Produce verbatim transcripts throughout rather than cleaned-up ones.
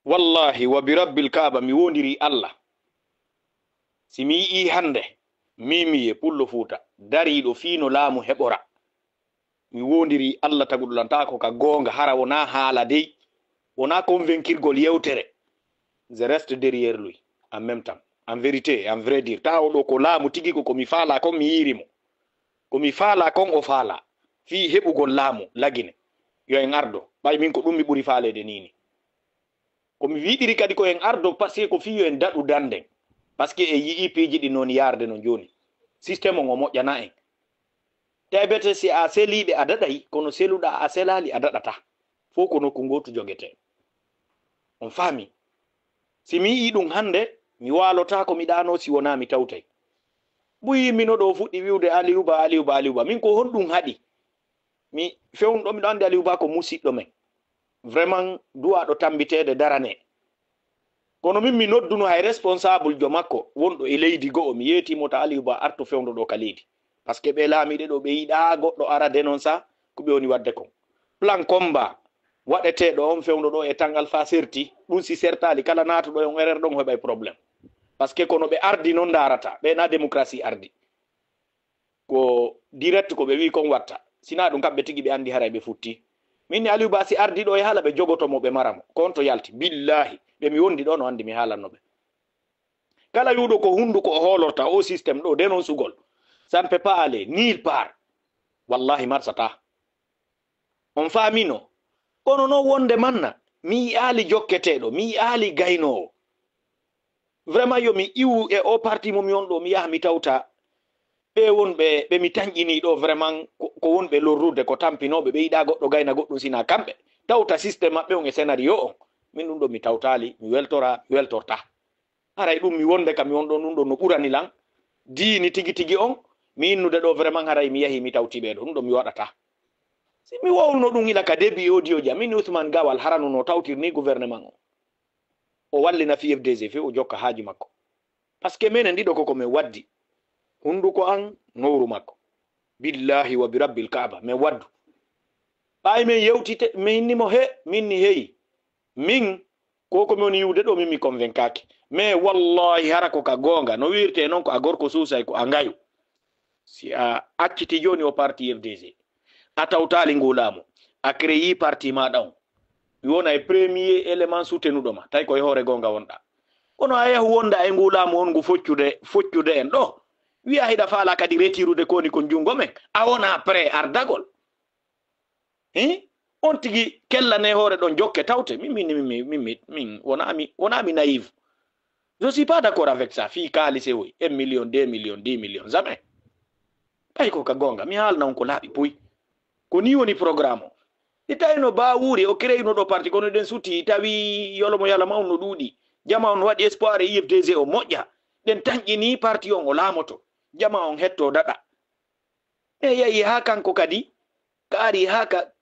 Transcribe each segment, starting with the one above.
Wallahi wa bi rabbil kaaba, mi wondiri Allah, si mi yi'i hannde mimiye pullo fuuta dariiɗo fii no laamu heɓora, mi wondiri Allah taguɗo lan, taa ko ka goonga, hara wonaa haala dey, wonaa konvenkirgol yewtere. Je reste derrière lui en même temps, en vérité et en vrai dire. Taa oɗo ko laamu tigi, ko ko mi faalaa kon, mi yiiri mo. Ko mi faalaa kon o faalaa fii heɓugol laamu lagine. Yo en ardo, ɓay min ko ɗum mi ɓuri faaleede nii nii. Ko mi wiɗiri kadi ko en ardo, parce que ko fii yo en daɗu dannden. Parce que en yi'ii piiji ɗin non yaarde non jooni. Système on o moƴƴanaa en. Tebete si a seliiɓe a daɗay, kono seluɗaa a selaali a daɗataa. Fow ko nokku ngootu jogetee. On faami? Si mi yi'ii ɗum hannde, mi waalotaako mi ɗaanoo si wonaa mi tawtay. Ɓuyi mino ɗo fuɗɗi wi'ude Aliou Ba, Aliou Ba, Aliou Ba. Min ko honɗum haɗi? Mi fewndo, miɗo anndi Aliou Ba ko musiɗɗo men. Vraiment duwaaɗo tammbiteede, daranee. Kono min mi nodduno hay responsable jo makko wonɗo e leydi go'o, mi yeetii mo ta Aliou Ba artu fewndo ɗo ka leydi. Parce que ɓe laamiiɓe ɗo ɓe yiɗaa goɗɗo ara dénoncer ko ɓe woni waɗde kon. Plan combat waɗeteeɗo on fewndo ɗo e Tangal faa serti, ɗum si sertaali kala naatuɗo e on erreur ɗon heɓay problème. Parce que kono ɓe ardi non ndaarata, ɓe na démocratie ardi. Ko direct ko ɓe wi'i kon watta. Sinaa ɗum kamɓe tigi ɓe anndi haray ɓe futti. Min ni Aliou Ba si ardi ɗo e haala ɓe jogoto mo ɓe mara mo. Ko on to yalti. Billahi ɓe mi wondi ɗo no anndi mi haalanno ɓe. Kala wi'uɗo ko hunnduko o hoolorta o système ɗo dénoncugol. Ça ne peut pas aller nulle part. Wallahi marsataa. On faamino? Kono non wonde manna, mi yi'aali jokketeeɗo, mi yi'aali gaynoowo. Vraiment yo mi iwu e o parti mo mi on ɗo, mi yaha mi tawta ɓe wonɓe ɓe mi tanƴinii ɗo vraiment ko, ko wonɓe lorrude, ko tampinooɓe, ɓe yiɗaa goɗɗo gayna goɗɗum sinaa kamɓe. Tawta système maɓɓe on e scénario on. Min ɗum ɗo mi tawtaali, mi weltora, mi weltorta. Haray ɗum mi wonde ka mi on ɗon, ɗum ɗon no ɓurani lan diini tigi tigi on. Mi innude ɗo vraiment haray mi yahi mi tawti ɓe ɗo, ɗum ɗon mi waɗata. Si mi wowluno ɗum ila ka début audio ja, min Ousmane Gawal haranuno tawtir ni gouvernement on. O wallina fii F D G fii o jokka haaju makko. Parce que menen ɗiɗo koko men waddi. Hunnduko an, nowru makko. Billahi wa bi rabbil Kaaba, men waddu. Ɓay men yewtite, min ni mo he, min ni hey. Min ko ko mi woni yiwde ɗo, min mi convaincaaki. Mais wallahi hara ko ka goonga, no wiirte non ko a gorko suusay ko a ngayu. Si a acciti jooni o parti F D G, a tawtaali ngu laamu, a créé parti maaɗa on, mi wona e premier élément soutenuɗo ma, tawi ko e hoore goonga wonɗa. Kono a yahu wonda e ngu laamu on ngu foccude, foccude en ɗo, wi'a hiɗa faala kadi retirude ko woni kon junngo men, a wona prêt ardagol. Hi? On tigi kellane hoore ɗon jokke tawte. Min, min, min, min, min, min, wona mi, wona mi naïve. Je suis pas d'accord avec ça. Fii kaalise hoy, un million, deux millions, dix millions, jamais. Ɓay ko ka goonga, mi haalna on ko laaɓi puy. Ko nii woni programme o. Si tawino Ba wuuri, o créé no ɗo parti, kono ɗen sutti, tawi yolomo yalama on no ɗuuɗi. Jama on waɗi espoir e U F D G o moƴƴa. Ɗen tanƴini parti on o laamoto. Jama on hetto daɗa. E yahi haa kanko kadi, ka ari haa ka,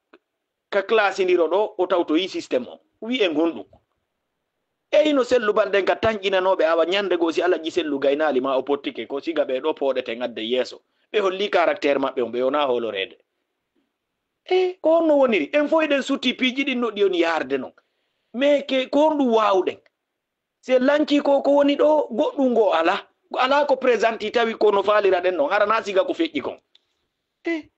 ka klasindiro ɗo, o tawtoyi système o. Wi'en honɗum? E hino sellu balɗen ka tanƴinanooɓe, awa ñande goo si Alaji Sellu gaynaali ma o pottike, ko siga ɓe ɗo pooɗeten adde yeeso. Ɓe holli caractère maɓɓe on, ɓe wona hooloreede. E ko honno woniri? En fof eɗen sutti piiji ɗin no ɗi woni yaarde non. Mais ke, ko honɗum waawɗen? Se lanci ko, ko woni ɗo, goɗɗum ngo alaa. Alaa ko présenté tawi ko no faaliraɗen non. Hara na siga ko feƴƴi kon. E,